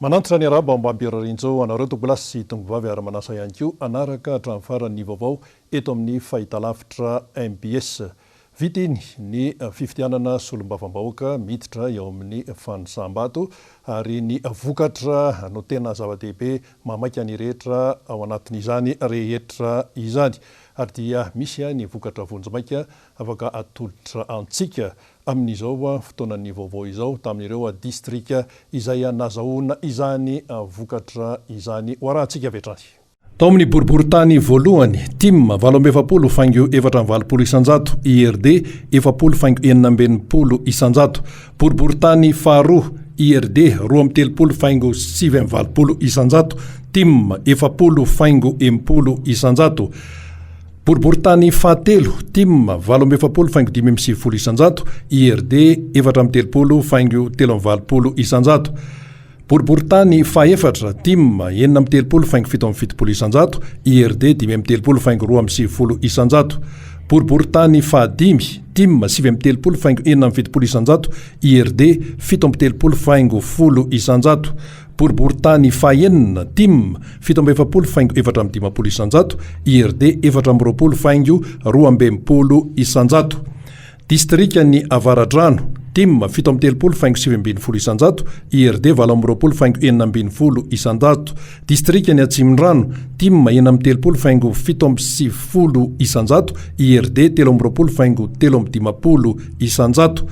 Manantitra ny arahaba mba hampirarinjo anareo tompolahy sy tompovavy ary manasa ihany koa hanaraka hatramin'ny farany ny vaovao eto amin'ny fahitalavitra mbs. Vita iny ny fifidianana solombavambahoaka miditra eo amin'ny fanisam-bato ary ny vokatra no tena zava-dehibe mahamaika ny rehetra ao anatin'izany rehetra izany ary dia misy ny vokatra vonjimaika afaka atolotra antsika amin'izao fotoanan'ny vaovao izao tamin'ireo distrika izay nazahoana izany vokatra izany ho arahantsika avy hatrany. Tao amin'ny boriborintany voalohany, tim, 48 faingo 84 isanjato, IRD, 40 faingo 66 isanjato. Boriborintany faharoa, IRD, 32 faingo 89 isanjato, tim, 40 faingo 60 isanjato. Boriborintany fahatelo, tim, 48 faingo 95 isanjato, IRD, 34 faingo 83 isanjato. Boriborintany fahefatra, tim, 36 faingo 77 isanjato, IRD, 35 faingo 92 isanjato. Boriborintany fahadimy, tim, 39 faingo 76 isanjato, IRD, 37 faingo 10 isanjato. Boriborintany fahenina, tim, 47 faingo 54 isanjato, IRD, 24 faingo 62 isanjato. Distrikan'i Avaradrano, tim, 37 faingo 19 isanjato, IRD, 28 faingo 16 isanjato. Distrikan'i Atsimondrano, tim, 36 faingo 97 isanjato, IRD, 23 faingo 53 isanjato.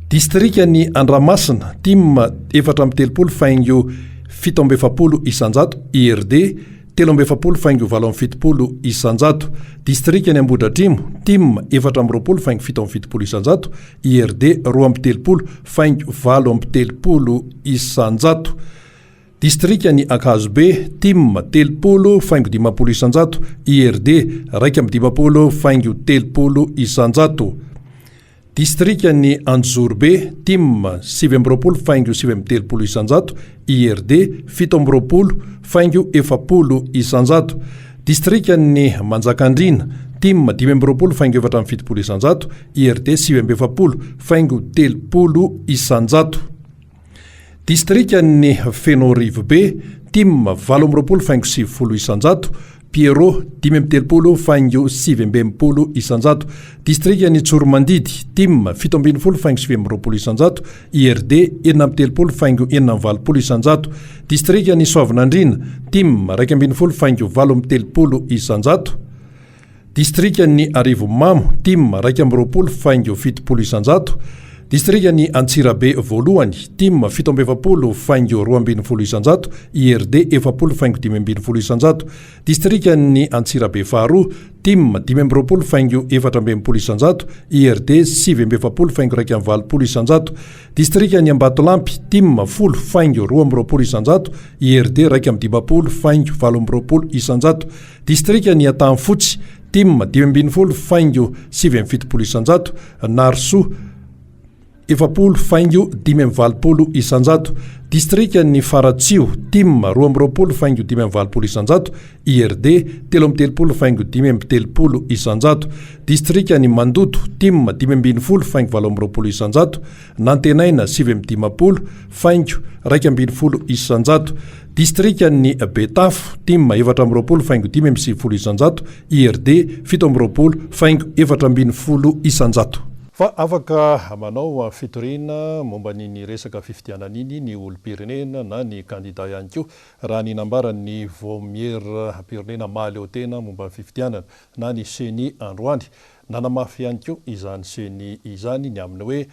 Distrikan'i Andramasina, tim, 34 faingo 47 isanjato, IRD, 43 faingo 78 isanjato. Distrikan'i Ambohidratrimo, tim, 24 faingo 77 isanjato, IRD, 32 faingo 38 isanjato. Distrikan'i Ankazobe, tim, 30 faingo 50 isanjato, IRD, 51 faingo 30 isanjato. Distrikan'i Anjozorobe, tim, 29 faingo 39 isanjato, IRD, 27 faingo 40 isanjato. Distrikan'i Manjakandriana, tim, 25 faingo 74 isanjato, IRD, 49 faingo 30 isanjato. Distrikan'i Fenoarivobe, tim, 28 faingo 90 isanjato, Pierrot, 35 faingo 69 isanjato. Distrikan'i Tsoromandidy, tim, 17 faingo 29 isanjato, IRD, 36 faingo 86 isanjato. Distrikan'i Soavinandriana, tim, 11 faingo 38 isanjato. Distrikan'i Arivonimamo, tim, 21 faingo 70 isanjato, Distrikan'i Antsirabe voalohany, tim, 47 faingo 12 isanjato, IRD, 40 faingo 15 isanjato, Distrikan'i Antsirabe faharoa, tim, 25 faingo 64 isanjato, IRD, 49 faingo 81 isanjato, Distrikan'i Ambatolampy, tim, 10 faingo 22 isanjato, IRD, 51 faingo 28 isanjato, Distrikan' i Antanifotsy, tim, 15 faingo 79 isanjato, Narisoa, 40 faingo 85 isanjato, Distrikan' i Faratsiho, tim, 22 faingo 85 isanjato, IRD, 33 faingo 35 isanjato, Distrikan' i Mandoto, tim, 15 faingo 28 isanjato, Nantenaina, 59 faingo 11 isanjato. Distrikan'i Betafo, tim, 24 faingo 95 isanjato, IRD, 27 faingo 14 isanjato. Fa afaka manao fitoriana momba an'iny resaka fifidianana iny ny olom-pirenena na ny kandida ihany koa, raha ny nambaran'ny Vaomieram-pirenena mahaleotena momba ny fifidianana na ny Ceni androany. Nanamafy ihany koa izany Ceni izany ny amin'ny hoe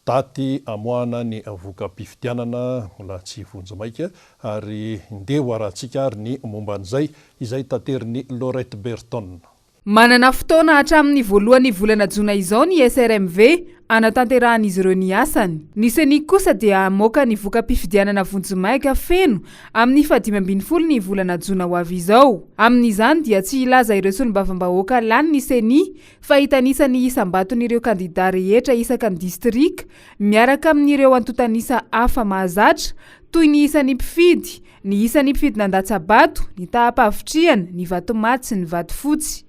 daty hamoahana ny voka-pifidianana mbola tsy vonjimaika ary ndeha ho arahantsika ary ny momba an'izay, izay taterin'i Laurette Berton. Manana fotoana hatramin'ny voalohan'ny volana jona izao ny SRMV hanatanterahan'izy ireo ny asany. Ny Ceni kosa dia hamoaka ny voka-pifidianana vonjimaika feno amin'ny fahadimy ambin'ny folo ny volana jona ho avy izao. Amin'izany dia tsy hilaza ireo solombavambahoaka lany ny Ceni fa hitanisa ny isam-baton'ireo kandidà rehetra isaka ny distrika miaraka amin'ireo antontan'isa hafa mahazatra toy ny isan'ny mpifidy, ny isan'ny mpifidy nandatsa-bato, ny taham-pahavitrihana, ny vato maty sy ny vato fotsy.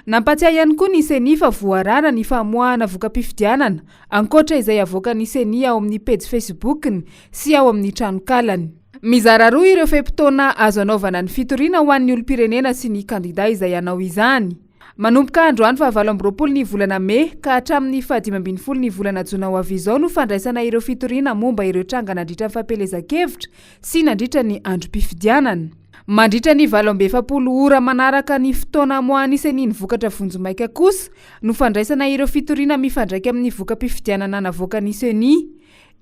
Nampatsiahy ihany koa ny Ceni fa voarara ny famoahana voka-pifidianana ankoatra izay avoakan'ny Ceni ao amin'ny pejy Facebook-ny sy ao amin'ny tranonkalany. Mizara roa ireo fe-potoana azo anaovana ny fitoriana ho an'ny olom-pirenena sy ny kandida izay hanao izany. Manomboka androany faha 28 ny volana mey ka hatramin'ny faha 15 ny volana jona ho avy izao no fandraisana ireo fitoriana momba ireo tranga nandritra ny fampielezan-kevitra sy nandritra ny androm-pifidianana. Mandritra ny 48 ora manaraka ny fotoana amoahan'ny Ceni ny vokatra vonjimaika kosa no fandraisana ireo fitoriana mifandraika amin'ny voka-pifidianana navoakan'ny Ceni.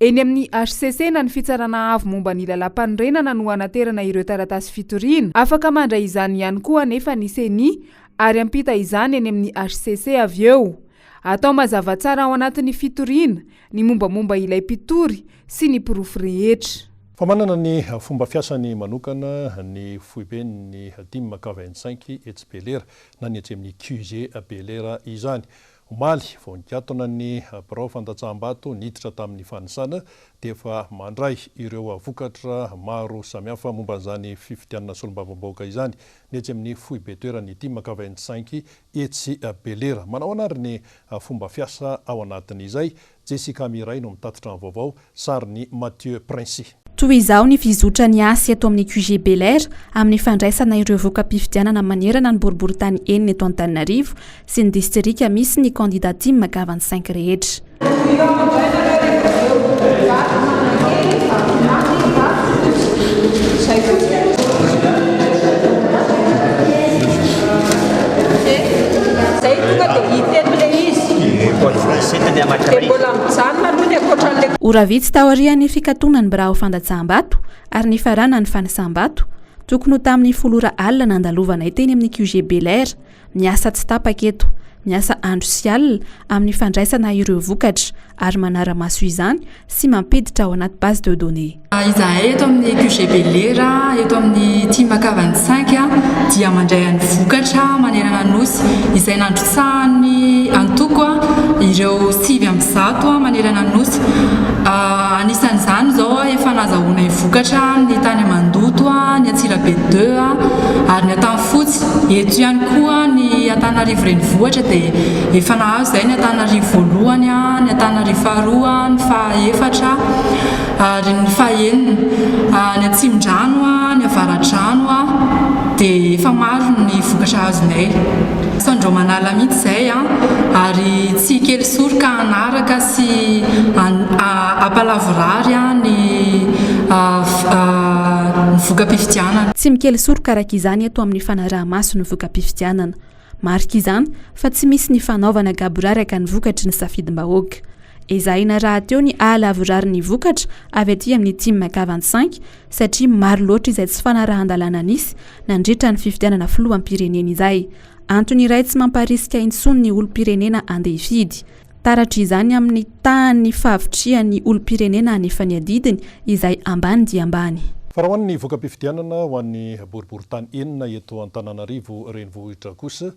Eny amin'ny hcc na ny Fitsarana Avo momba ny Lalàmpanorenana no hanaterana ireo taratasy fitoriana. Afaka mandray izany ihany koa anefa ny Ceni ary hampita izany eny amin'ny hcc avy eo. Atao mazava tsara ao anatin'ny fitoriana ny mombamomba ilay mpitory sy ny porofo rehetra. Fa manana ny fomba fiasany manokana ny foiben'ny Tim K 25 etsy Belera na ny etsy amin'ny QG Belera izany. Omaly, vao nikatona ny birao fandatsaham-bato niditra tamin'ny fanisana dia efa mandray ireo vokatra maro samihafa momba an'izany fifidianana solombavambahoaka izany ny etsy amin'ny foibe toeran'ny Tim K 25 etsy Belera. Manao ahoana ary ny fomba fiasa ao anatin'izay? Jessica Miray no mitatitra ny vaovao, sarin'i Mathieu Princi. Toy izao ny fizotra ny asa eto amin'ny QG Bel'Air amin'ny fandraisana ireo voka-pifidianana manerana ny boriborintany enina eto Antananarivo sy ny distrika misy ny kandida tim Gavan cinq rehetra. Ora vitsy taorian'ny fikatonan'ny birao fandatsaham-bato ary nifaranan'ny fanisam-bato, tokony ho tamin'ny folo ora alina nandalovanay teny amin'ny QG Bel'Air, miasa tsy tapaka eto, miasa andro sy alina amin'ny fandraisana ireo vokatra ary manara-maso izany sy mampiditra ao anaty base de données. Izahay eto amin'ny QG Belera, eto amin'ny Team 85 dia mandray ny vokatra manerana ny Nosy izay nandrotsahan'ny antoko ireo 109 manerana ny Nosy. Anisan'izany izao efa nazahoanay vokatra ny tany Mandoto, ny Antsirabe deux ary ny Antanifotsy. Eto ihany koa ny Antananarivo Renivohitra dia efa nahazo izay ny Antananarivo voalohany, ny Antananarivo faharoa, ny fahaefatra ary ny fahenina. Ny Atsimondrano, ny Avaradrano dia efa maro ny vokatra azonay. Sao-ndRaomanala mihitsy izay ary tsy hikely soroka hanaraka sy hampalavorary ny voka-pifidianana. Tsy mikely soroka araka izany eto amin'ny fanaraha-maso ny voka-pifidianana. Marika izany fa tsy misy ny fanaovana gaboraraka ny vokatry ny safidim-bahoaka. Ezahina rahateo ny hahalavorary ny vokatra avy aty amin'ny Team 45 satria maro loatra izay tsy fanarahan-dalàna nisy nandritra ny fifidianana filoham-pirenena izay. Antony iray tsy mamparisika intsony ny olom-pirenena handeha hifidy. Taratra izany amin'ny tahan'ny fahavitrihan'ny olom-pirenena hanefa ny adidiny izay ambany dia ambany. Fa raha ho an'ny voka-pifidianana ho an'ny boriborintany enina eto Antananarivo renivohitra kosa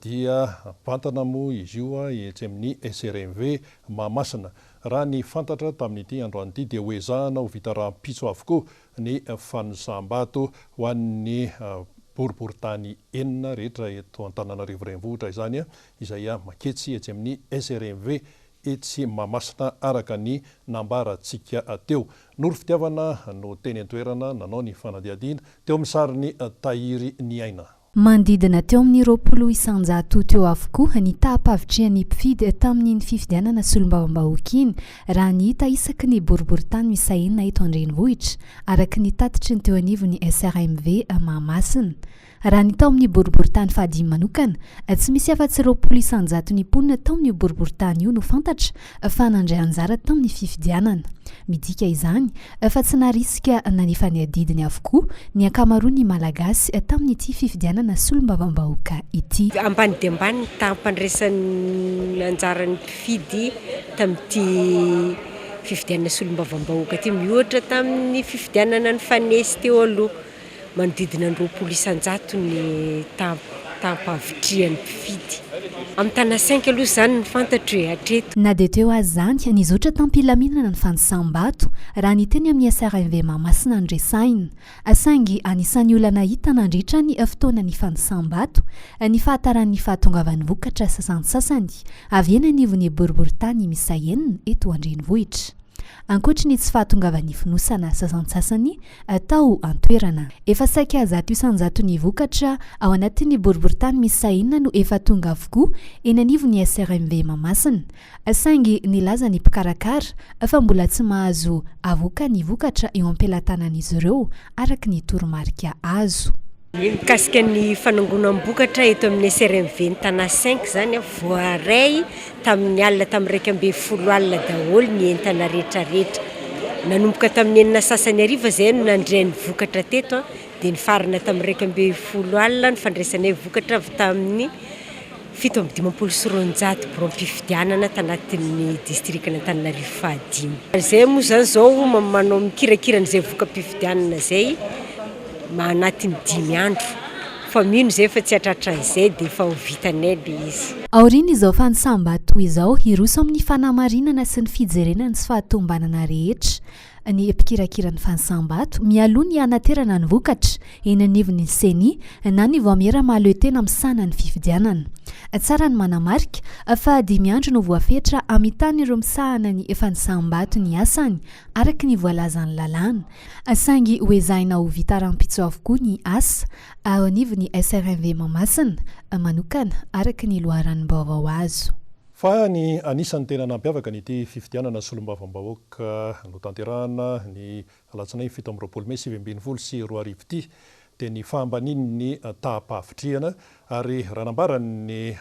dia mivantana moa izy io etsy amin'ny SRMV Mahamasina. Raha ny fantatra tamin'ity androany ity dia hoezahana ho vita rahampitso avokoa ny fanisam-bato ho an'ny boriborintany enina rehetra eto Antananarivo Renivohitra izany izay maketsy etsy amin'ny SRMV etsy Mahamasina araka ny nambarantsika teo. Noro Fitiavana no teny an-toerana nanao ny fanadihadiana teo amin'ny sarin'i Tahiry Niaina. Manodidina teo amin'ny 20% teo avokoa ny taham-pahavitrihan'ny mpifidy tamin'iny fifidianana solombavambahoaka iny, raha ny hita isaky ny boriborintany miisa enina eto an-drenivohitra, araka ny tatitry ny teo anivon'ny SRMV Mahamasina. Raha ny tao amin'ny boriborintany fahadimy manokana, tsy misy afa-tsy 20 isan-jaton'ny mponina tao amin'io boriborintany io no fantatra fa nandray anjara tamin'ny fifidianana. Midika izany fa tsy narisika nanefa ny adidiny avokoa ny ankamaroan'ny Malagasy tamin'ity fifidianana solombavambahoaka ity. Ambany dia ambany ny taham-pandraisan'ny anjaran'ny mpifidy tamin'ity fifidianana solombavambahoaka ity mihoatra tamin'ny fifidianana nifanesy teo aloha. Manodidina ny 20% ny taham-pahavitrihan'ny mpifidy. Amin'ny Tana cinq aloha izany no fantatro e, hatreto. Na dia teo aza izany, nizotra tam-pilaminana ny fanisam-bato, raha ny teny amin'ny SRMV Mahamasina no resahina. Saingy anisan'ny olana hita nandritra ny fotoanan'ny fanisam-bato ny fahataran'ny fahatongavan'ny vokatra sasantsasany avy eny anivon'ny boriborintany miisa enina eto an-drenivohitra. ankoatry ny tsy fahatongavan'ny fonosana sasantsasany tao an-toerana. Efa saika 100% ny vokatra ao anatin'ny boriborintany miisa enina no efa tonga avokoa eny anivon'ny SRMV Mahamasina. Saingy nilaza ny mpikarakara fa mbola tsy mahazo avoaka ny vokatra eo am-pelatanan'izy ireo araka ny toromarika azo. Ny mikasika ny fanangonam-bokatra eto amin'ny SRMV ny Tana cinq izany, voaray tamin'ny alina tamin'ny 11 alina daholo ny entana rehetrarehetra. Nanomboka tamin'ny enina sasany hariva izay no nandray ny vokatra teto dia nifarana tamin'ny 11 alina ny fandraisanay vokatra avy tamin'ny 257 biraom-pifidianana tanatin'ny distrikan'Antananarivo fahadimy. Izay moa izany izao manao mikirakira an'izay voka-pifidianana izay anatin'ny dimy andro fa mino izay fa tsy hahatratra an'izay dia efa ho vitanay ilay izy. Aorian'izao fanisam-bato izao, hiroso amin'ny fanamarinana sy ny fijerena ny tsy fahatombanana rehetra ny mpikirakira ny fanisam-bato mialoha ny hanaterana ny vokatra eny anivon'ny Ceni na ny vaomiera mahaleo tena misahana ny fifidianana. Tsara ny manamarika fa dimy andro no voafetra hamitàn'ireo misahana ny fanisam-bato ny asany araka ny voalazan'ny lalàna, saingy hoezahina ho vita rahampitso avokoa ny asa ao anivon'ny SRMV Mahamasina manokana araka ny loharanom-baovao azo. Fa ny anisan'ny tena nampiavaka an'ity fifidianana solombavambahoaka notanterahana ny alatsinainy 27 mey 2019 ity dia ny fahambanian'ny taham-pahavitrihana ary raha nambaran'ny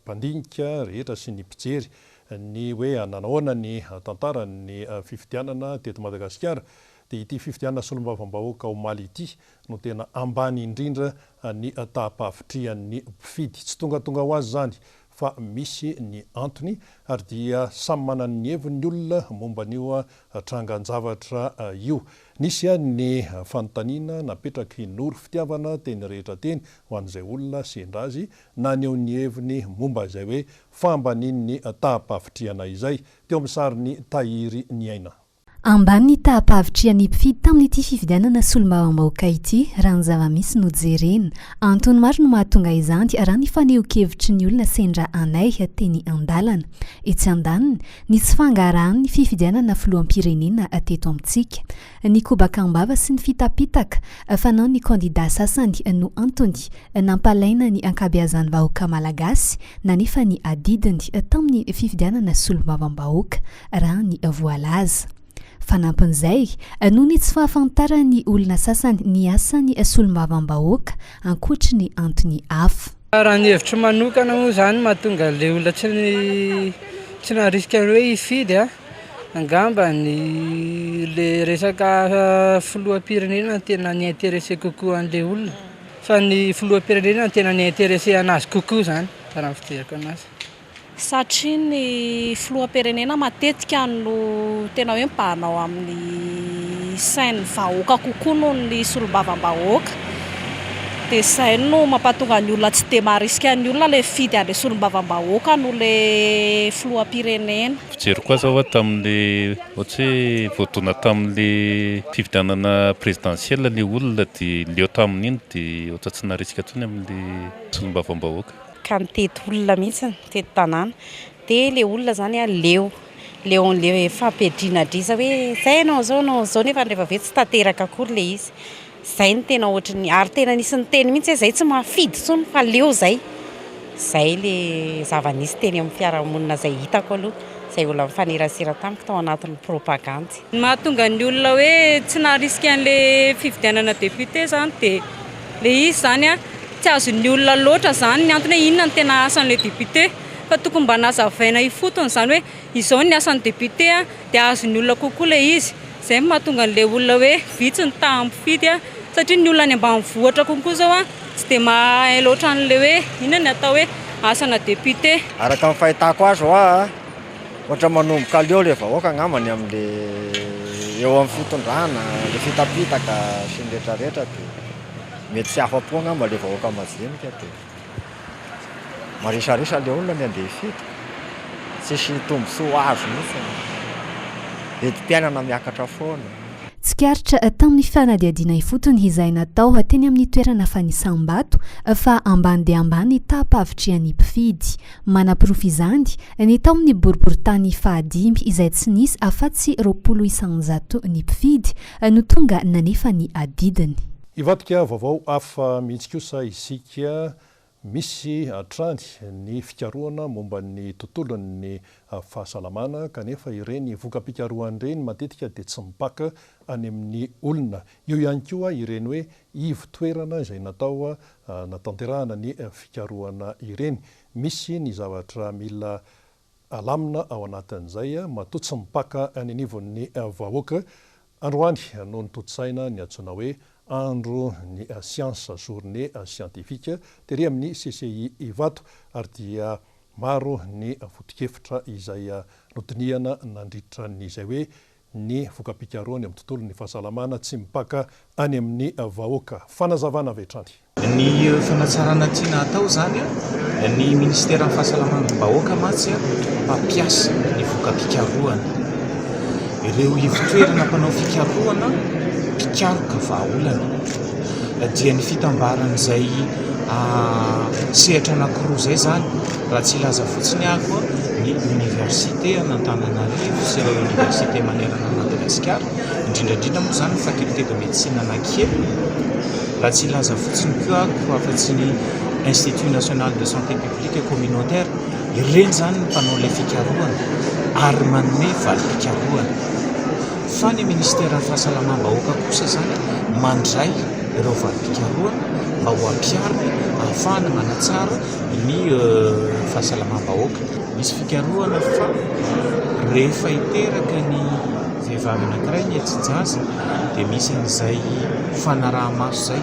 mpandinika rehetra sy ny mpijery ny hoe nanahoana ny tantaran'ny fifidianana teto Madagasikara dia ity fifidianana solombavambahoaka omaly ity no tena ambany indrindra ny taham-pahavitrihan'ny mpifidy. Tsy tongatonga ho azy izany fa misy ny antony ary dia samy manana ny heviny ny olona momba an'io trangan-javatra io. Nisy ny fanontaniana napetraky Noro Fitiavana teny rehetra teny ho an'izay olona sendra azy naneho ny heviny momba izay hoe fahambanian'ny taham-pahavitrihana izay teo amin'ny sarin'i Tahiry Niaina. Ambany ny taham-pahavitrihan'ny mpifidy tamin'ity fifidianana solombavambahoaka ity, raha ny zava-misy no jerena. Antony maro no mahatonga izany, raha ny fanehoan-kevitry ny olona sendra anay teny an-dalana. Etsy andaniny, ny tsy fangarahan'ny fifidianana filoham-pirenena teto amintsika. Ny kobaka am-bava sy ny fitapitaka fanaon'ny kandidà sasany no antony nampalaina ny ankabeazan'ny vahoaka malagasy nanefa ny adidiny tamin'ny fifidianana solombavambahoaka. raha ny voalaza. Fanampin'izay, noho ny tsy fahafantaran'ny olona sasany ny asan'ny solombavambahoaka, ankoatry ny antony hafa. Raha ny hevitro manokana moa izany mahatonga an'ilay olona tsy tsy narisika ny hoe hifidy an, angamba ny le resaka filoham-pirenena no tena ni-intéresser kokoa an'ilay olona, fa ny filoham-pirenena no tena ni-intéresser an'azy kokoa izany raha ny fijeriko an'azy. Satria ny filoham-pirenena matetika no tena hoe mibahana ao amin'ny sain'ny vahoaka kokoa noho ny solombavambahoaka. Dia izay no mampahatonga ny olona tsy dia maharisika ny olona ilay mifidy an'ilay solombavambahoaka noho ilay filoham-pirenena. Fijeriko azy aho tamin'ilay ohatry hoe voadona tamin'ilay fifidianana présidentielle ilay olona dia leo tamin'iny dia ohatran'ny tsy narisika intsony amin'ilay solombavambahoaka. ka mitety olona mihitsy, mitety tanàna, dia ilay olona izany an leo, leo an'ilay fampiadriana-drisa hoe izay ianao izao, ianao izao nefa rehefa avy eo tsy tanteraka akory ilay izy, izay no tena ohatran'ny, ary tena nisy niteny mihitsy hoe izay tsy mahafidy intsony fa leo izay, izay ilay zava-nisy teny amin'ny fiarahamonina izay hitako aloha, izay olona nifanerasera tamiko tao anatin'ny propagandy. Ny mahatonga ny olona hoe tsy naharisika an'ilay fifidianana député izany dia ilay izy izany an, tsy azon'ny olona loatra izany ny antony hoe inona no tena asan'ilay député fa tokony mba nazavaina ifotony izany hoe izao ny asan'ny député an, dia azon'ny olona kokoa ilay izy. Izay no mahatonga an'ilay olona hoe vitsy ny taha mpifidy an, satria ny olona any ambanivohitra konkoa izao an, tsy dia mahay loatra an'ilay hoe inona ny atao hoe asana député. Araka ny fahitako azy hoa a, ohatra manomboka leo le vahoaka angambany amle eo amin'ny fitondrana, le fitapitaka sy ny retraretra de mety tsy afa-po angamba le vahoaka majinika de marisarisa le olona ny andeha hifidy, tsisy tombotsoa azo mihitsy, vidim-piainana miakatra foana. Tsikaritra tamin'ny fanadihadiana ifotony izay natao teny amin'ny toerana fanisam-bato fa ambany dia ambany ny taham-pahavitrihan'ny mpifidy. Manaporofo izany ny tao amin'ny boriborintany fahadimy izay tsy nisy afa-tsy 20% ny mpifidy no tonga nanefa ny adidiny. Hivadika vaovao hafa mihitsy kosa isika Misy hatrany ny fikarohana momba ny tontolon'ny fahasalamana kanefa ireny voka-pikarohana ireny matetika dia tsy mipaka any amin'ny olona. Eo ihany koa ireny hoe ivo-toerana izay natao hanatanterahana ny fikarohana ireny. Misy ny zavatra mila alamina ao anatin'izay matoa tsy mipaka any anivon'ny vahoaka. Androany no notontosaina ny antsoina hoe Andro ny siansa, journée scientifique, tery amin'ny CCI Ivato ary dia maro ny foto-kevitra izay nodinihana nandritra ny izay hoe ny voka-pikarohana eo amin'ny tontolon'ny fahasalamana tsy mipaka any amin'ny vahoaka. Fanazavana avy hatrany. Ny fanatsarana tiana hatao izany, ny minisiteran'ny fahasalamam-bahoaka mantsy mpampiasa ny voka-pikarohana. Ireo ivon-toerana mpanao fikarohana mpikaroka vahaolana dia ny fitambaran'izay sehatra anankiroa izay izany, raha tsy hilaza fotsiny aho ny oniversite an'Antananarivo sy ireo oniversite manerana an'i Madagasikara, indrindra indrindra moa izany ny faculté de médecine anankienina, raha tsy hilaza fotsiny koa aho afa-tsy ny Institut national de santé publique et communautaire, ireny izany no mpanao ilay fikarohana ary manome valim-pikarohana. Fa ny ministeran'ny fahasalamam-bahoaka kosa izany mandray ireo valim-pikarohana mba ho ampihariny ahafahana manatsara ny fahasalamam-bahoaka. Misy fikarohana fa rehefa hiteraka ny vehivavy anankiray ny hetsi-jaza dia misy an'izay fanaraha-maso izay,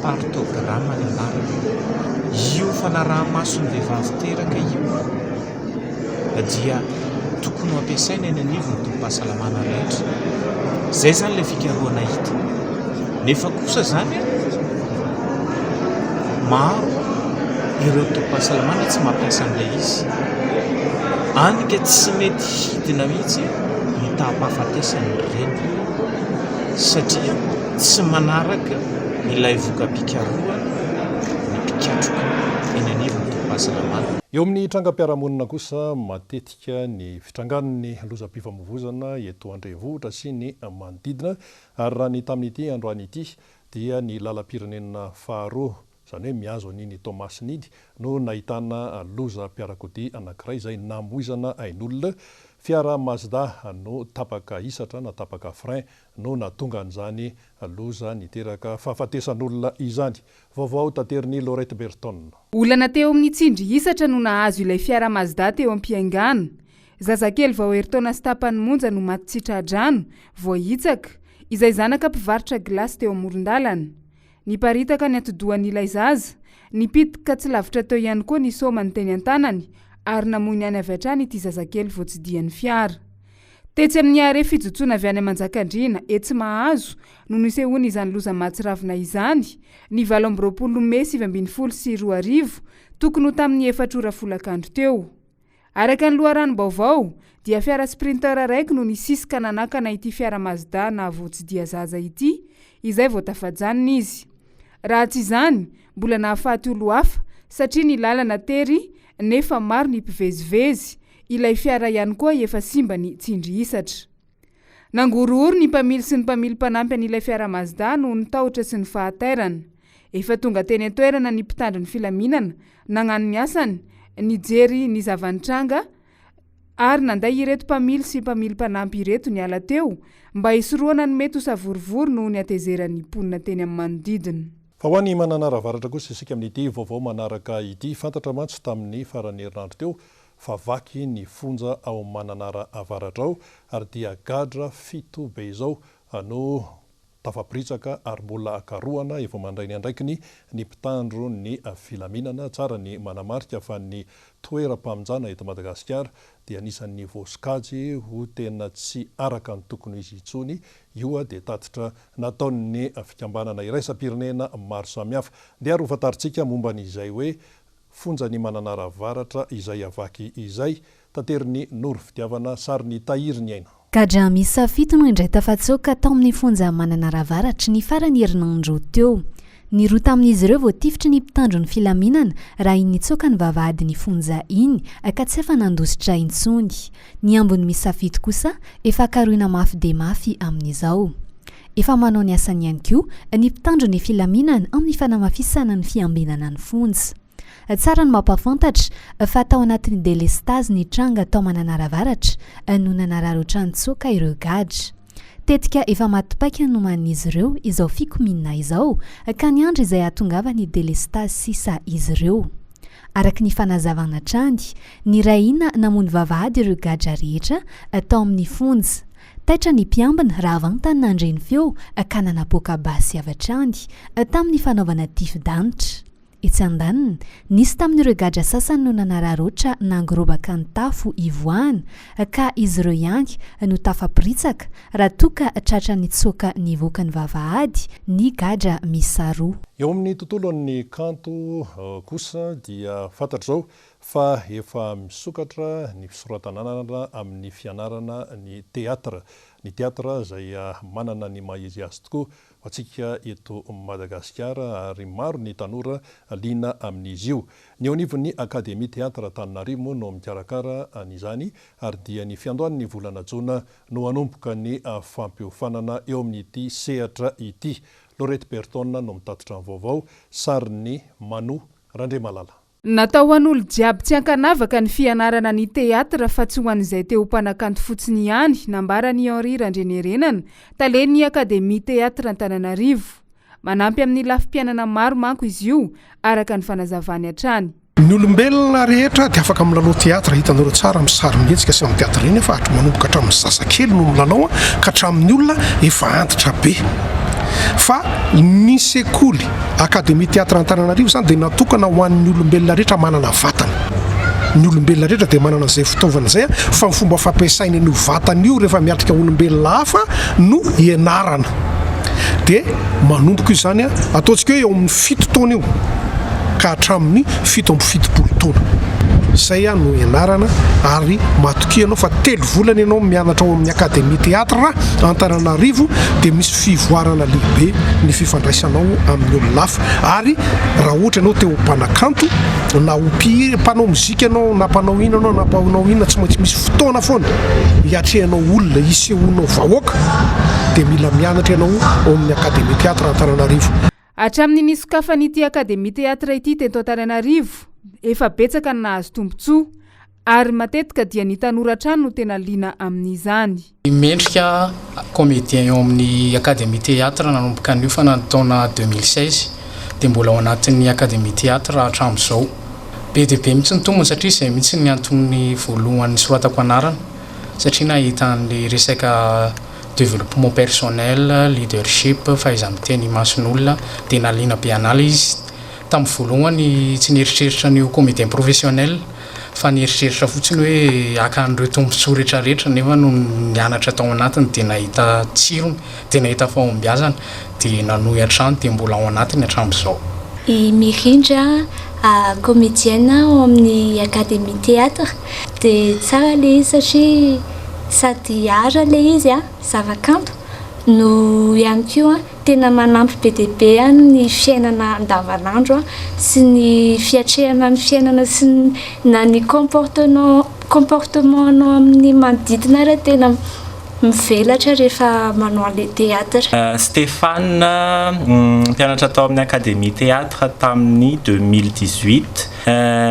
partogramme ny anarany. Io fanaraha-maso ny vehivavy teraka io dia tokony ho ampiasaina eny anivon'ny tobim-pahasalamana rehetra. Izay izany ilay fikarohana hita. Nefa kosa izany maro ireo tobim-pahasalamana tsy mampiasa an'ilay izy. Any ka tsy mety hidina mihitsy ny taham-pahafatesan'ny reny satria tsy manaraka ilay voka-pikarohana ny mpikatroka eny anivon'ny tobim-pahasalamana. Eo amin'ny trangam-piarahamonina kosa, matetika ny fitrangan'ny lozam-pifamoivozana eto an-drenivohitra sy ny manodidina ary raha ny tamin'ity androany ity dia ny lalam-pirenena faharoa, izany hoe mihazo an'iny Toamasina iny, no nahitana lozam-piarakodia anankiray izay namoizana ain'olona. Fiara Mazda no tapaka hisatra na tapaka frein no nahatonga an'izany loza niteraka fahafatesan'olona izany. Vaovao taterin'i Laurette Berton. Olana teo amin'ny tsindry hisatra no nahazo ilay fiara Mazda teo am-piaingàna. Zazakely vao herintaona sy tapany monja no maty tsy tra-drano, voahitsaka, izay zanaka mpivarotra gilasy teo amoron-dalana. Niparitaka ny atidohan'ilay zaza, nipitika tsy lavitra teo ihany koa ny sômany teny an-tanany ary namoy ny ainy avy hatrany ity zazakely voatsidihan'ny fiara. Tetsy amin'ny arrêt fijotsoana avy any Manjakandriana, etsy Mahazo, no nisehoan'izany loza mahatsiravina izany, ny 28 mey 2019, tokony ho tamin'ny efatra ora folakandro teo. Araka ny loharanom-baovao, dia fiara Sprinter araiky no nisisika nanakana ity fiara Mazda nahavoatsidia zaza ity, izay vao tafajanona izy. Raha tsy izany, mbola nahafaty olo hafa, satria ny lalana tery nefa maro ny mpivezivezy, ilay fiara ihany koa efa simba ny tsindry hisatra. Nangorohoro ny mpamily sy ny mpamily mpanampy an'ilay fiara Mazda noho ny tahotra sy ny fahatairana. Efa tonga teny an-toerana ny mpitandro ny filaminana nagnano ny asany, nijery ny zava-nitranga ary nanday ireto mpamily sy mpamily mpanampy ireto niala teo mba hisorohana ny mety ho savorovoro noho ny hatezeran'ny mponina teny amin'ny manodidina. Fa ho any Mananara Avaratra kosa isika amin'ity vaovao manaraka ity. Fantatra mantsy tamin'ny faran'ny herinandro teo fa vaky ny fonja ao Mananara Avaratra ao ary dia gadra fito be izao no tafaporitsaka ary mbola karohana efa mandray ny andraikiny ny mpitandro ny filaminana. Tsara ny manamarika fa ny toeram-pamonjana eto Madagasikara dia anisan'ny voasokajy ho tena tsy araka ny tokony ho izy intsony. Io dia tatitra nataon'ny fikambanana iraisam-pirenena maro samihafa. Ndeha ary hofantarintsika momba ny izay hoe Fonjan'i Mananara Avaratra izay avaky izay, taterin'i Noro Fitiavana, sarin'i Tahiry Ny Aina. Gadra miisa fito no indray tafatsoaka tao amin'ny fonja Mananara Avaratra ny faran'ny herinandro teo. Ny roa tamin'izy ireo voatifitry ny mpitandro ny filaminana raha iny nitsoaka ny vavahadin'ny fonja iny ka tsy afa-nandositra intsony. Ny ambiny miisa fito kosa efa karohina mafy dia mafy amin'izao. Efa manao ny asany ihany koa ny mpitandro ny filaminana amin'ny fanamafisana ny fiambenana ny fonja. Tsara ny mampahafantatra fa tao anatin'ny delestazy ny tranga tao Mananara Avaratra no nanararaotra nitsoaka ireo gadra. Tetika efa maty paika nomanin'izy ireo izao fikomiana izao ka niandry izay hahatongavan'ny delestazy sisa izy ireo. Araka ny fanazavana hatrany, niray hina namono vavahady ireo gadra rehetra tao amin'ny fonja. Taitra ny mpiambina raha vantany nandre ny feo ka nanapoaka basy avy hatrany tamin'ny fanaovana tifi-danitra. Etsy andaniny, nisy tamin'ireo gadra sasany no nanararaotra nangorobaka ny tafo ivoahana ka izy ireo ihany no tafaporitsaka raha toa ka tratra nitsoaka nivoaka ny vavahady ny gadra miisa roa. Eo amin'ny tontolon'ny kanto kosa dia fantatra izao fa efa misokatra ny fisoratana anarana amin'ny fianarana ny teatra. Ny teatra izay manana ny maha izy azy tokoa ho antsika eto Madagasikara ary maro ny tanora liana amin'izy io. Ny eo anivon'ny Akademia Teatra Antananarivo moa no mikarakara an'izany ary dia ny fiandohan'ny volana jona no hanomboka ny fampiofanana eo amin'ity sehatra ity. Laurette Berton no mitatitra ny vaovao, sarin'i Manu Randriamalala. Natao ho an'olo jiaby tsy ankanavaka ny fianarana ny teatra fa tsy ho an'izay te ho mpanakanto fotsiny ihany, nambaran'i Henri Randrianierenana, talen'ny Akademia Teatra Antananarivo. Manampy amin'ny lafim-piainana maro manko izy io, araka ny fanazavany hatrany. Ny olombelona rehetra dia afaka milalao teatra, hitanareo tsara amin'ny sarimihetsika sy amin'ny teatra ireny fa manomboka hatramin'ny zazakely no milalao ka hatramin'ny olona efa antitra be. Fa ny sekoly Académie Théâtre Antananarivo izany dia natokana ho an'ny olombelona rehetra manana vatana. Ny olombelona rehetra dia manana izay fitaovana izay fa ny fomba fampiasaina an'io vatana io rehefa miatrika olombelona hafa no ianarana. Dia manomboka io izany, ataontsika hoe eo amin'ny fito taona eo ka hatramin'ny 77 taona. Izay no ianarana ary matokia ianao fa telo volana ianao mianatra ao amin'ny Académie Théâtre Antananarivo dia misy fivoarana lehibe ny fifandraisanao amin'ny olona hafa ary raha ohatra ianao te ho mpanakanto na ho mpihira, mpanao mozika ianao na mpanao inona ianao na mpanao inona tsy maintsy misy fotoana foana hiatrehanao olona, hisehoanao vahoaka dia mila mianatra ianao ao amin'ny Académie Théâtre Antananarivo. Hatramin'ny nisokafan'ity Académie Théâtre ity teto Antananarivo, efa betsaka ny nahazo tombontsoa ary matetika dia ny tanora hatrany no tena liana amin'izany. Mendrika comédien eo amin'ny Académie Théâtre nanomboka niofana ny taona 2016 dia mbola ao anatin'ny Académie Théâtre hatramin'izao. Be dia be mihitsy ny tombony satria izay mihitsy ny antony voalohany nisoratako anarana satria nahita an'ilay resaka développement personnel, leadership, fahaiza-miteny imason'olona dia nahaliana be an'ahy ilay izy. Tamin'ny voalohany tsy nieritreritra ny ho comédien professionnel fa nieritreritra fotsiny hoe haka an'ireo tombontsoa rehetrarehetra nefa nony nianatra tao anatiny dia nahita tsirony, dia nahita fahombiazana dia nanohy hatrany dia mbola ao anatiny hatramin'izao. I Mirindra, comédienne ao amin'ny Académie Théâtre, dia tsara ilay izy satria sady art ilay izy, zavakanto, no ihany koa Tena manampy be dia be ny fiainana andavanandro sy ny fiatrehana ny fiainana sy ny na ny comportenant comportement anao amin'ny manodidina ary tena mivelatra rehefa manao an'ilay théâtre. Stéphane, mpianatra tao amin'ny Académie Théâtre tamin'ny 2018.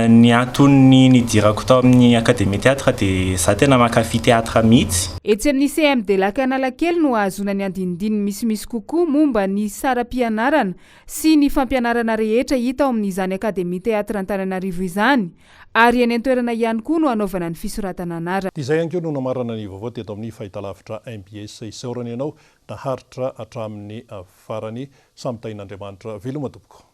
Ny antony nidirako tao amin'ny Académie Théâtre dia za tena mankafy théâtre mihitsy. Etsy amin'ny CMD Lac Analakely no ahazoana ny andinindininy misimisy kokoa momba ny saram-pianarana sy ny fampianarana rehetra hita ao amin'izany Akademia Teatra Antananarivo izany ary eny an-toerana ihany koa no hanaovana ny fisoratana anarana. Dia izay ihany koa no namarana ny vaovao teto amin'ny fahitalavitra mbs. Isaorana ianao naharitra hatramin'ny farany. Samy tahin'Andriamanitra. Veloma tompoko.